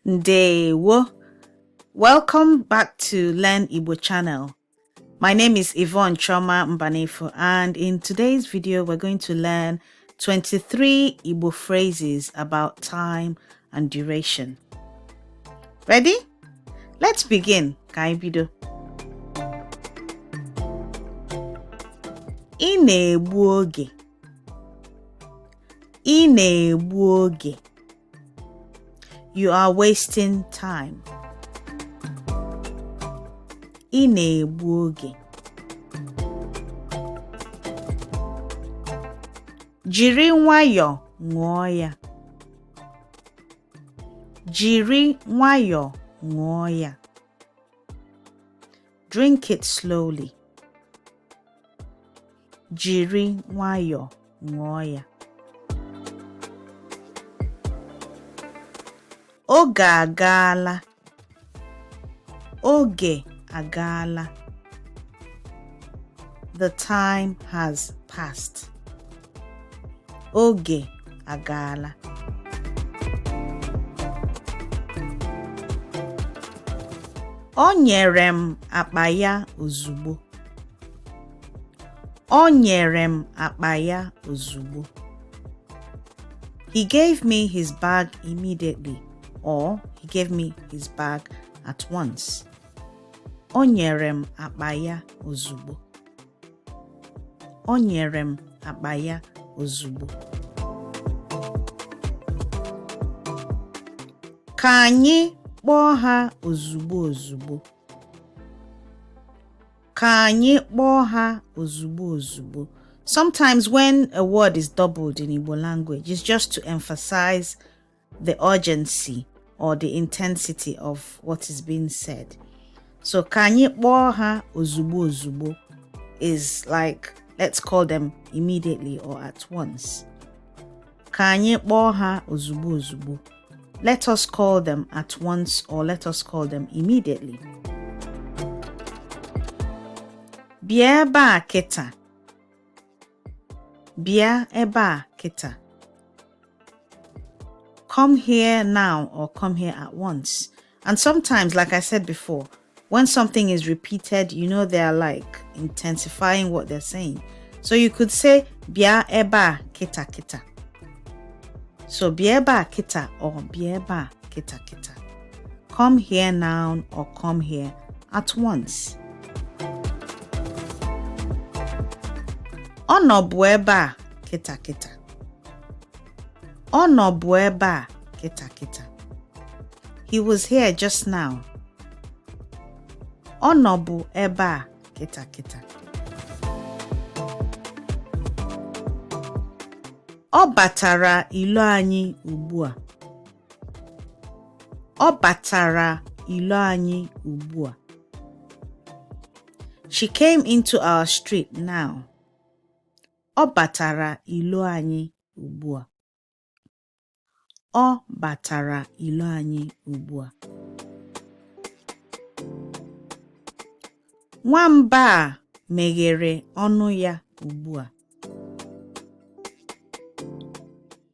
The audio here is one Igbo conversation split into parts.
Ndewo. Welcome back to Learn Igbo channel. My name is Yvonne Choma Mbanefo, and in today's video we're going to learn 23 Igbo phrases about time and duration. Ready? Let's begin. Ka anyị bido. Ị na-egbu oge. Ị na-egbu oge. You are wasting time. Ị na-egbu oge. Jiri nwayọọ ṅụọ ya. Jiri nwayọọ ṅụọ ya. Drink it slowly. Jiri nwayọọ ṅụọ ya. Oge agaala. Oge agaala. The time has passed. Oge agaala. O nyere m akpa ya ozugbo. O nyere m akpa ya ozugbo. He gave me his bag immediately, or he gave me his bag at once. O nyere m akpa ya ozugbo. O nyere m akpa ya ozugbo. Ka anyị kpọọ ha ozugbo ozugbo. Ka anyị kpọọ ha ozugbo ozugbo. Sometimes when a word is doubled in Igbo language, it's just to emphasize the urgency or the intensity of what is being said. So ka anyị kpọọ ha ozugbo ozugbo is like, let's call them immediately or at once. Ka anyị kpọọ ha ozugbo ozugbo. Let us call them at once or let us call them immediately. Bịa ebe a kịta. Bịa ebe a kịta. Come here now or come here at once. And sometimes, like I said before, when something is repeated, you know they're like intensifying what they're saying. So you could say bịa ebe a kịta kịta. So bịa ebe a kịta or bịa ebe a kịta kịta. Come here now or come here at once. Ọ nọbụ ebe a kịta kịta. Ọ nọbụ ebe a kịta kịta. He was here just now. Ọ nọbụ ebe a kịta kịta. Ọ batara ilo anyị ugbu a. Ọ batara ilo anyị ugbu a. She came into our street now. Ọ batara ilo anyị ugbu a. Ọ batara ilo anyị ugbu a. Nwamba a meghere ọnụ ya ugbu a.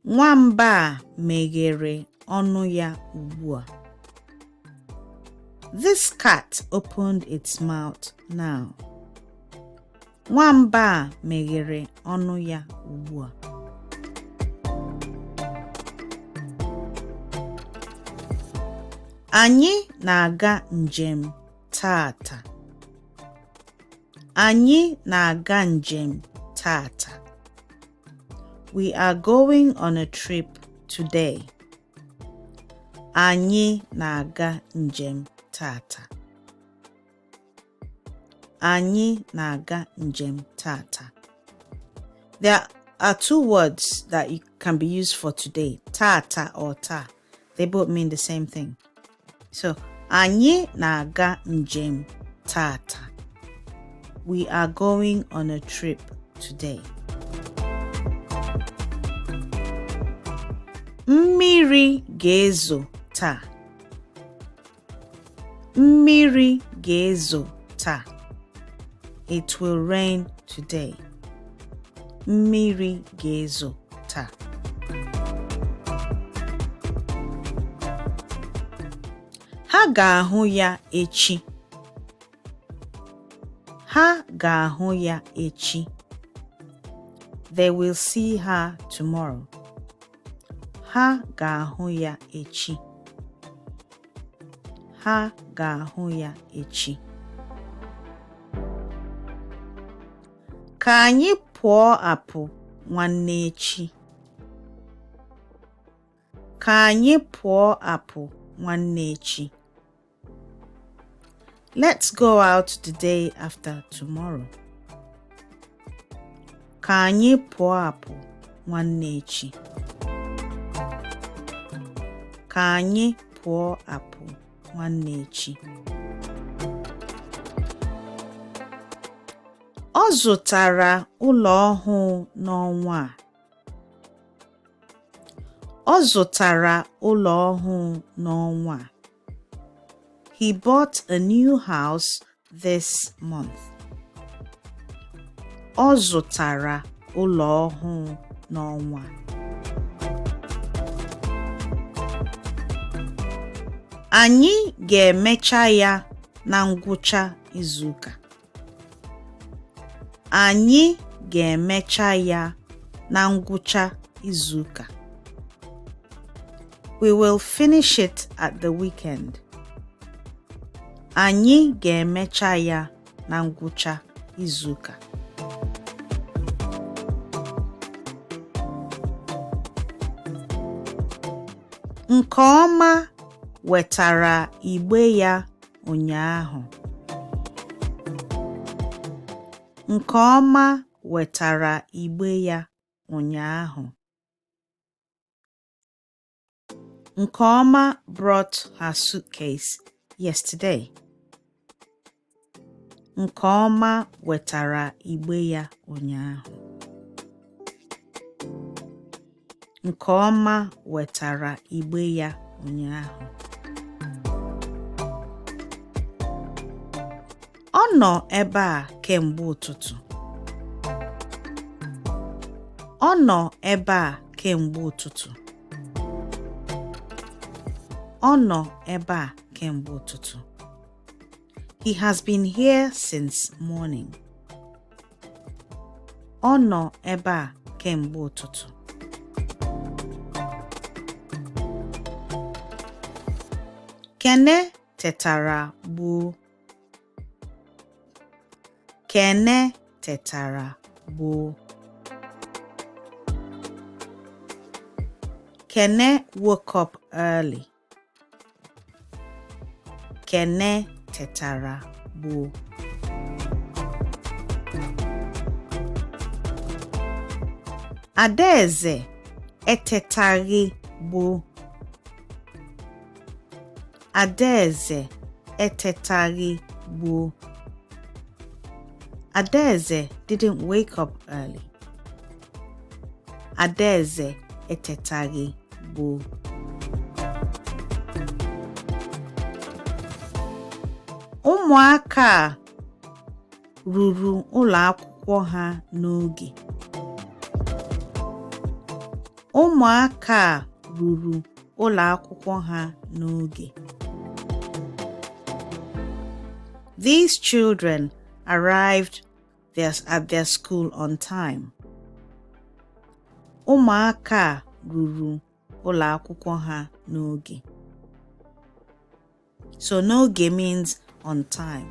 Nwamba a meghere ọnụ ya ugbu a. This cat opened its mouth now. Nwamba a meghere ọnụ ya ugbu a. Anyị na-aga njem tata. Anyị na-aga njem tata. We are going on a trip today. Anyị na-aga njem tata. Anyị na-aga njem tata. There are two words that can be used for today, tata or ta. They both mean the same thing. So, anyị na-aga njem tata. We are going on a trip today. Mmiri ga-ezo taa. Mmiri ga-ezo taa. It will rain today. Mmiri ga-ezo taa. Ha ga-ahụ ya echi. Ha ga-ahụ ya echi. They will see her tomorrow. Ha ga-ahụ ya echi. Ha ga-ahụ ya echi. Ka anyị pụọ apụ nwanne echi. Ka anyị pụọ apụ nwanne echi. Let's go out the day after tomorrow. Ka anyị pụọ apụ nwanne echi. Ka anyị pụọ apụ nwanne echi. Ọ zụtara ụlọ ọhụụ n'ọnwa a. Ọ zụtara ụlọ ọhụụ n'ọnwa a. He bought a new house this month. Ọ zụtara ụlọ ọhụụ n'ọnwa a. Anyị ga-emecha ya na ngwụcha izuụka. Anyị ga-emecha ya na ngwụcha izuụka. We will finish it at the weekend. Anyị ga-emecha ya na ngwụcha izuụka. Nkeọma wetara igbe ya ụnyaahụ. Nkeọma wetara igbe ya ụnyaahụ. Nkeọma brought her suitcase yesterday. Nkeọma wetara igbe ya ụnyaahụ. Nkeọma wetara igbe ya ụnyaahụ. Ọ nọ ebe a kemgbe ụtụtụ. Ọ nọ ebe a kemgbe ụtụtụ. Ọ nọ ebe a kemgbe ụtụtụ. He has been here since morning. Ọ nọ ebe a kemgbe ụtụtụ. Kene tetara gboo. Kene tetara gboo. Kene woke up early. Kene tetara gboo. Adaeze etetaghị gboo. Adaeze etetaghị gboo. Adaeze didn't wake up early. Adaeze etetaghị gboo. Ụmụaka a ruru ụlọ akwụkwọ ha n'oge. Ụmụaka a ruru ụlọ akwụkwọ ha n'oge. These children arrived at their school on time. Ụmụaka a ruru ụlọ akwụkwọ ha n'oge. So n'oge means on time.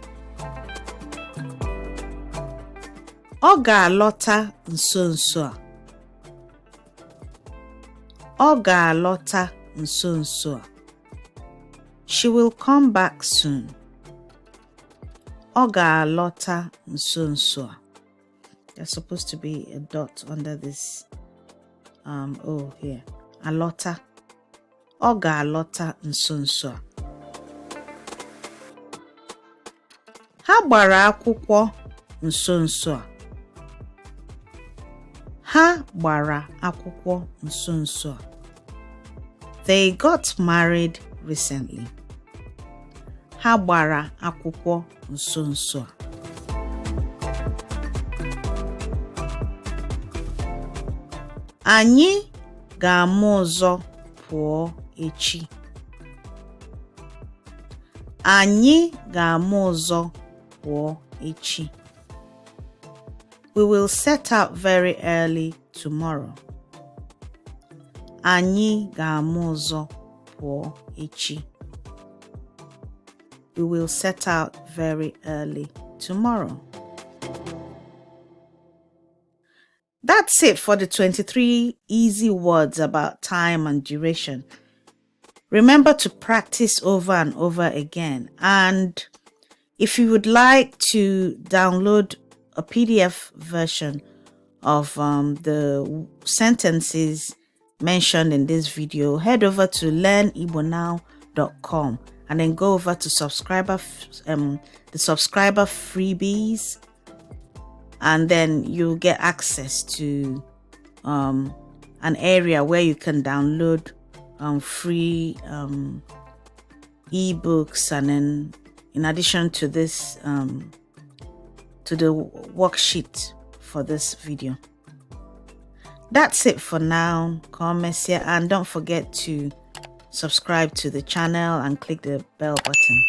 Ọ ga-alọta nso nso a. Ọ ga-alọta nso nso a. She will come back soon. Ọ ga-alọta nso nso a. There's supposed to be a dot under this O here. Alọta. Ọ ga-alọta nso nso a. Ha gbara akwụkwọ nso nso a. Ha gbara akwụkwọ nso nso a. They got married recently. Ha gbara akwụkwọ nso nso a. Anyị ga-ama ụzọ pụọ echi. Anyị ga-ama ụzọ pụọ echi. We will set out very early tomorrow. Anyị ga-ama ụzọ pụọ echi. We will set out very early tomorrow. That's it for the 23 easy words about time and duration. Remember to practice over and over again. And if you would like to download a PDF version of the sentences mentioned in this video, head over to learnigbonow.com and then go over to subscriber the subscriber freebies, and then you'll get access to an area where you can download free ebooks, and then in addition to this, to the worksheet for this video. That's it for now. Ka ọ mesịa, and don't forget to subscribe to the channel and click the bell button.